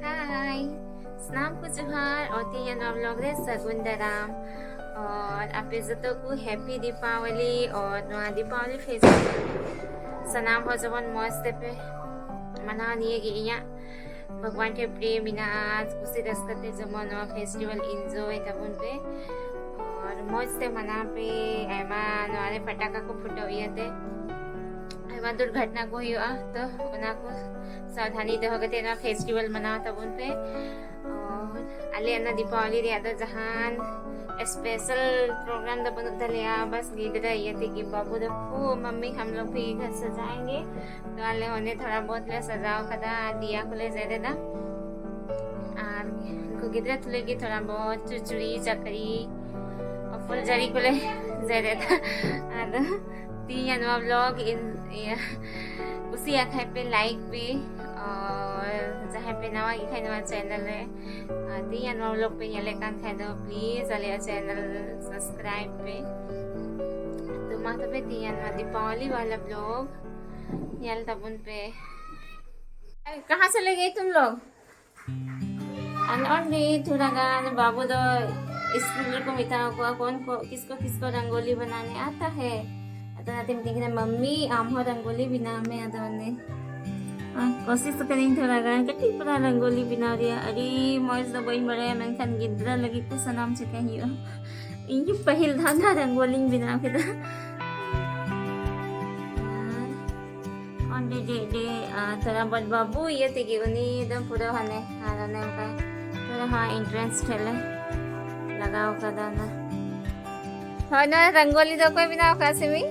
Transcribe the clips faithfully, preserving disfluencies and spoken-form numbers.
ᱦᱟᱭ, ᱥᱟᱱᱟᱢ ᱠᱚ ᱡᱚᱦᱟᱨ ᱟᱨ ᱛᱮᱦᱮᱧᱟᱜ ᱱᱚᱣᱟ ᱵᱞᱚᱜ ᱨᱮ ᱥᱟᱹᱜᱩᱱ ᱫᱟᱨᱟᱢ᱾ ᱟᱨ ᱟᱯᱮ ᱡᱚᱛᱚ ᱠᱚ ᱦᱮᱯᱤ ᱫᱤᱯᱟᱣᱟᱞᱤ ᱟᱨ ᱱᱚᱣᱟ ᱫᱤᱯᱟᱣᱟᱞᱤ ᱯᱷᱮᱥᱴᱤᱵᱷᱟᱞ ᱥᱟᱱᱟᱢ ᱦᱚᱲ ᱡᱮᱢᱚᱱ ᱢᱚᱡᱽ ᱛᱮᱯᱮ ᱢᱟᱱᱟᱣ, ᱱᱤᱭᱟᱹ ᱜᱮ ᱤᱧᱟᱹᱜ ᱵᱷᱟᱜᱽᱣᱟᱱ ᱴᱷᱮᱱ ᱯᱨᱮ ᱢᱮᱱᱟᱜᱼᱟ᱾ ᱠᱩᱥᱤ ᱨᱟᱹᱥᱠᱟᱹ ᱛᱮ ᱡᱮᱢᱚᱱ ᱱᱚᱣᱟ ᱯᱷᱮᱥᱴᱤᱵᱷᱟᱞ ᱤᱱᱡᱚᱭ ᱛᱟᱵᱚᱱ ᱯᱮ ᱟᱨ ᱢᱚᱡᱽ ᱛᱮ ᱢᱟᱱᱟᱣ ᱯᱮ᱾ ᱟᱭᱢᱟ ᱱᱚᱣᱟ ᱨᱮ ᱯᱷᱟᱴᱟᱠᱟ ᱠᱚ ᱯᱷᱩᱴᱟᱹᱣ ᱤᱭᱟᱹᱛᱮ ᱟᱭᱢᱟ ᱫᱩᱨᱜᱷᱚᱴᱚᱱᱟ ᱠᱚ ᱦᱩᱭᱩᱜᱼᱟ, ᱛᱚ ᱚᱱᱟ ᱠᱚ ᱥᱟᱵᱫᱷᱟᱱᱤ ᱫᱚᱦᱚ ᱠᱟᱛᱮ ᱱᱚᱣᱟ ᱯᱷᱮᱥᱴᱤᱵᱷᱟᱞ ᱢᱟᱱᱟᱣ ᱛᱟᱵᱚᱱ ᱯᱮ᱾ ᱟᱨ ᱟᱞᱮ ᱚᱱᱟ ᱫᱤᱯᱟᱣᱟᱞᱤ ᱨᱮᱭᱟᱜ ᱫᱚ ᱡᱟᱦᱟᱱ ᱥᱯᱮᱥᱟᱞ ᱯᱨᱳᱜᱨᱟᱢ ᱫᱚ ᱵᱟᱹᱱᱩᱜ ᱛᱟᱞᱮᱭᱟ, ᱵᱟᱥ ᱜᱤᱫᱽᱨᱟᱹ ᱤᱭᱟᱹ ᱛᱮᱜᱮ, ᱵᱟᱹᱵᱩ ᱫᱚ ᱠᱷᱩᱵ ᱢᱟᱢᱢᱤ ᱦᱟᱢ ᱞᱳᱜ ᱵᱷᱤ ᱜᱷᱟᱨ ᱥᱟᱡᱟᱭᱮᱸᱜᱮ, ᱛᱚ ᱟᱞᱮ ᱚᱸᱰᱮ ᱛᱷᱚᱲᱟ ᱵᱚᱦᱩᱛ ᱞᱮ ᱥᱟᱡᱟᱣ ᱠᱟᱫᱟ, ᱫᱤᱭᱟ ᱠᱚᱞᱮ ᱡᱮᱨᱮᱫᱟ ᱟᱨ ᱩᱱᱠᱩ ᱜᱤᱫᱽᱨᱟᱹ ᱛᱩᱞᱩᱡ ᱜᱮ ᱛᱷᱚᱲᱟ ᱵᱚᱦᱩᱛ ᱪᱩᱪᱩᱲᱤ ᱪᱟᱠᱨᱤ ᱯᱷᱩᱞᱡᱟᱹᱨᱤ ᱠᱚᱞᱮ ᱡᱮᱨᱮᱫᱟ᱾ ᱟᱫᱚ ᱛᱮᱦᱮᱧᱟᱜ ᱱᱚᱣᱟ ᱵᱞᱚᱜ ᱤᱧ ᱤᱭᱟᱹ ᱠᱩᱥᱤᱭᱟᱜ ᱠᱷᱟᱡ ᱯᱮ ᱞᱟᱭᱤᱠ ᱯᱮ, ᱟᱨ ᱡᱟᱦᱟᱸᱭ ᱯᱮ ᱱᱟᱣᱟ ᱜᱮ ᱠᱷᱟᱡ ᱱᱚᱣᱟ ᱪᱮᱱᱮᱞ ᱨᱮ ᱟᱨ ᱛᱮᱦᱮᱧᱟᱜ ᱱᱚᱣᱟ ᱵᱞᱚᱜ ᱯᱮ ᱧᱮᱞᱮᱫ ᱠᱟᱱ ᱠᱷᱟᱡ ᱫᱚ ᱯᱞᱤᱡ ᱟᱞᱮᱭᱟᱜ ᱪᱮᱱᱮᱞ ᱥᱟᱵᱥᱠᱨᱟᱭᱤᱵ ᱯᱮ᱾ ᱛᱚ ᱢᱟ ᱛᱚᱵᱮ ᱛᱮᱦᱮᱧᱟᱜ ᱱᱚᱣᱟ ᱫᱤᱯᱟᱣᱟᱞᱤ ᱣᱟᱞᱟ ᱵᱞᱚᱜ ᱧᱮᱞ ᱛᱟᱵᱚᱱ ᱯᱮ᱾ ᱠᱟᱦᱟᱸ ᱪᱚᱞᱮ ᱜᱮ ᱛᱩᱢ ᱞᱳᱜ? ᱟᱨ ᱱᱚᱜᱼᱚᱭ ᱛᱷᱚᱲᱟ ᱜᱟᱱ ᱵᱟᱹᱵᱩ ᱫᱚ ᱥᱠᱩᱞ ᱨᱮᱠᱚ ᱢᱮᱛᱟ ᱠᱚᱣᱟ, ᱠᱚᱱ ᱠᱚ ᱠᱤᱥᱠᱚ ᱠᱤᱥᱠᱚ ᱨᱚᱝᱜᱳᱞᱤ ᱵᱟᱱᱟᱱᱮ ᱟᱛᱟ ᱦᱮ? ᱟᱫᱚ ᱚᱱᱟᱛᱮ ᱢᱤᱛᱟᱹᱧ ᱠᱟᱱᱟ, ᱢᱟᱢᱢᱤ ᱟᱢ ᱦᱚᱸ ᱨᱚᱝᱜᱳᱞᱤ ᱵᱮᱱᱟᱣ ᱢᱮ᱾ ᱟᱫᱚ ᱚᱱᱮ ᱟᱨ ᱠᱳᱥᱤᱥ ᱠᱟᱹᱫᱟᱹᱧ ᱛᱷᱚᱲᱟ ᱜᱟᱱ ᱠᱟᱹᱴᱤᱡ ᱯᱟᱨᱟ ᱨᱚᱝᱜᱳᱞᱤ ᱵᱮᱱᱟᱣ ᱨᱮᱭᱟᱜ᱾ ᱟᱹᱰᱤ ᱢᱚᱡᱽ ᱫᱚ ᱵᱟᱹᱧ ᱵᱟᱲᱟᱭᱟ, ᱢᱮᱱᱠᱷᱟᱱ ᱜᱤᱫᱽᱨᱟᱹ ᱞᱟᱹᱜᱤᱫ ᱛᱮ ᱥᱟᱱᱟᱢ ᱪᱤᱠᱟᱹᱭ ᱦᱩᱭᱩᱜᱼᱟ᱾ ᱤᱧ ᱜᱮ ᱯᱟᱹᱦᱤᱞ ᱫᱷᱟᱣ ᱫᱷᱟᱣ ᱨᱚᱝᱜᱳᱞᱤᱧ ᱵᱮᱱᱟᱣ ᱠᱮᱫᱟ᱾ ᱟᱨ ᱚᱸᱰᱮ ᱰᱮ ᱰᱮ ᱟᱨ ᱛᱷᱚᱲᱟ ᱵᱚᱱ ᱵᱟᱹᱵᱩ ᱤᱭᱟᱹ ᱛᱮᱜᱮ ᱩᱱᱤ ᱫᱚ ᱯᱩᱨᱟᱹ ᱦᱟᱱᱮ ᱟᱨ ᱚᱱᱮ ᱚᱱᱠᱟ ᱛᱷᱚᱲᱟ ᱦᱚᱸ ᱤᱱᱴᱟᱨᱮᱥᱴ ᱴᱷᱮᱡ ᱞᱮ ᱞᱟᱜᱟᱣ ᱠᱟᱫᱟ ᱚᱱᱟ᱾ ᱦᱳᱭ, ᱱᱚᱣᱟ ᱨᱚᱝᱜᱳᱞᱤ ᱫᱚ ᱚᱠᱚᱭ ᱵᱮᱱᱟᱣ ᱠᱟᱜᱼᱟ, ᱥᱤᱢᱤ?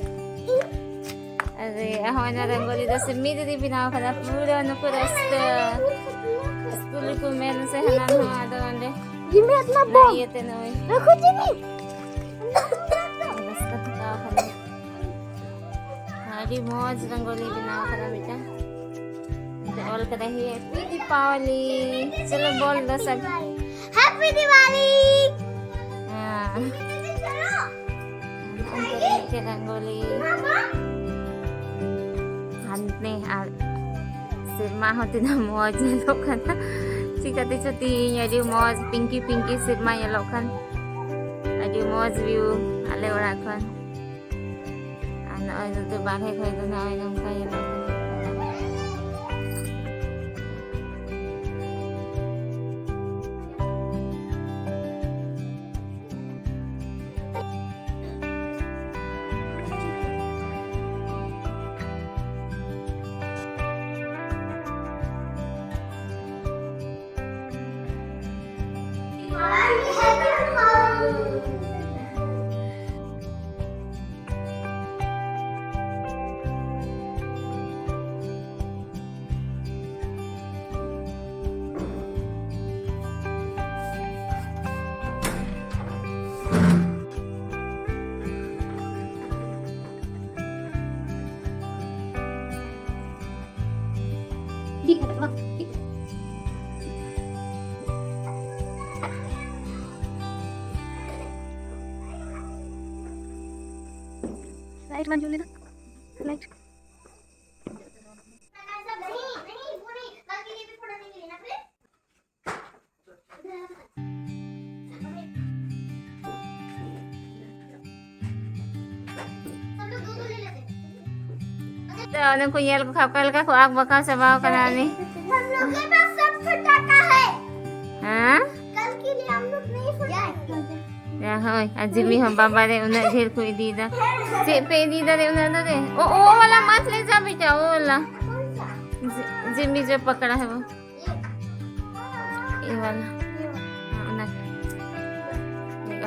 ᱟᱨᱮ, ᱦᱳᱭ, ᱱᱚᱣᱟ ᱨᱚᱝᱜᱳᱞᱤ ᱫᱚ ᱥᱤᱢᱤ ᱫᱤᱫᱤ ᱵᱮᱱᱟᱣ ᱠᱟᱫᱟ᱾ ᱯᱩᱨᱟᱹ ᱱᱩᱠᱩ ᱨᱟᱹᱥᱠᱟᱹ ᱥᱠᱩᱞ ᱨᱮᱠᱚ ᱢᱮᱱ ᱥᱮ ᱦᱟᱱᱟ ᱱᱚᱣᱟ, ᱟᱫᱚ ᱚᱸᱰᱮ ᱤᱭᱟᱹᱛᱮ ᱱᱚᱜᱼᱚᱭ ᱨᱟᱹᱥᱠᱟᱹ ᱛᱷᱚᱠᱟᱣ ᱠᱟᱱᱟ᱾ ᱟᱹᱰᱤ ᱢᱚᱡᱽ ᱨᱚᱝᱜᱳᱞᱤ ᱵᱮᱱᱟᱣ ᱠᱟᱫᱟ ᱢᱤᱫᱴᱟᱝ᱾ ᱚᱞ ᱠᱟᱫᱟᱭ ᱦᱮᱯᱤ ᱫᱤᱯᱟᱣᱟᱞᱤ᱾ ᱪᱚᱞᱚ ᱵᱚᱞ ᱫᱚ ᱥᱟᱵ᱾ ᱦᱮᱯᱤ ᱫᱤᱣᱟᱞᱤ᱾ ᱦᱮᱸ᱾ ᱚᱱᱛᱮ ᱨᱮ ᱢᱤᱫᱴᱮᱡ ᱨᱚᱝᱜᱳᱞᱤ᱾ ᱦᱟᱱᱛᱮ ᱟᱨ ᱥᱮᱨᱢᱟ ᱦᱚᱸ ᱛᱤᱱᱟᱹᱜ ᱢᱚᱡᱽ ᱧᱮᱞᱚᱜ ᱠᱟᱱᱟ᱾ ᱪᱤᱠᱟᱹᱛᱮ ᱪᱚ ᱛᱤᱦᱤᱧ ᱟᱹᱰᱤ ᱢᱚᱡᱽ ᱯᱤᱝᱠᱤ ᱯᱤᱝᱠᱤ ᱥᱮᱨᱢᱟ ᱧᱮᱞᱚᱜ ᱠᱟᱱ᱾ ᱟᱹᱰᱤ ᱢᱚᱡᱽ ᱵᱷᱤᱭᱩ ᱟᱞᱮ ᱚᱲᱟᱜ ᱠᱷᱚᱱ᱾ ᱟᱨ ᱱᱚᱜᱼᱚᱭ ᱱᱚᱛᱮ ᱵᱟᱨᱦᱮ ᱠᱷᱚᱱ ᱫᱚ ᱱᱚᱜᱼᱚᱭ ᱱᱚᱝᱠᱟ ᱧᱮᱞᱚᱜ ᱠᱟᱱᱟ᱾ लाइट बंद कर लेना। लाइट। ᱛᱚ, ᱚᱱᱮ ᱠᱚ ᱧᱮᱞ ᱠᱚ ᱠᱷᱟᱱ ᱚᱠᱟ ᱞᱮᱠᱟ ᱠᱚ ᱟᱠ ᱵᱟᱠᱟᱣ ᱪᱟᱵᱟᱣ ᱠᱟᱱᱟ ᱩᱱᱤ᱾ हम लोग के पास सब फटाका है। ᱦᱮᱸ? कल के लिए हम लोग नहीं फटाका। ᱭᱟ, ᱦᱳᱭ, ᱟᱨ ᱡᱤᱢᱤ ᱦᱚᱸ ᱵᱟᱵᱟ ᱨᱮ ᱩᱱᱟᱹᱜ ᱰᱷᱮᱨ ᱠᱚ ᱤᱫᱤᱭᱮᱫᱟ᱾ ᱪᱮᱫ ᱯᱮ ᱤᱫᱤᱭᱮᱫᱟ ᱨᱮ ᱩᱱᱟᱹᱜ ᱫᱚ ᱨᱮ? ओ, ओ वाला मत ले जा बेटा, ओ वाला। कौन सा? जि-, जिमी जो पकड़ा है वो। ये वाला। हाँ, ᱚᱱᱟ᱾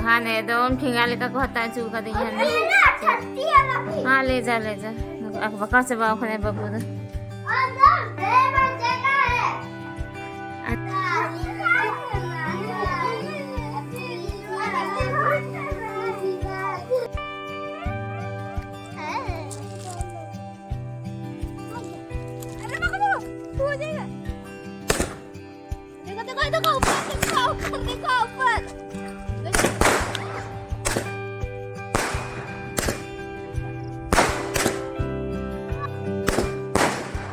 ᱦᱟᱱᱮ ᱮᱠᱫᱚᱢ ᱴᱷᱮᱸᱜᱟ ᱞᱮᱠᱟ ᱠᱚ ᱦᱟᱛᱟᱣ ᱦᱚᱪᱚ ᱠᱟᱫᱤᱧᱟ ᱦᱟᱱᱮ᱾ ᱦᱮᱸ, ᱞᱮ ᱡᱟ, ᱞᱮ ᱡᱟ᱾ ᱟᱠ ᱵᱟᱠᱟᱣ ᱪᱟᱵᱟᱣ ᱠᱟᱱᱟᱭ ᱵᱟᱹᱵᱩ ᱫᱚ᱾ अरे बाबा, तू हो जाएगा। देखो, देखो, देखो, ऊपर, देखो, ऊपर, देखो, ऊपर। देखो।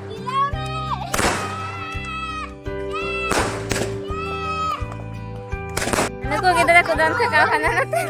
चिल्लाओ रे। ᱫᱚᱱ ᱛᱷᱟᱠᱟᱣ ᱠᱟᱱᱟ ᱱᱚᱛᱮ᱾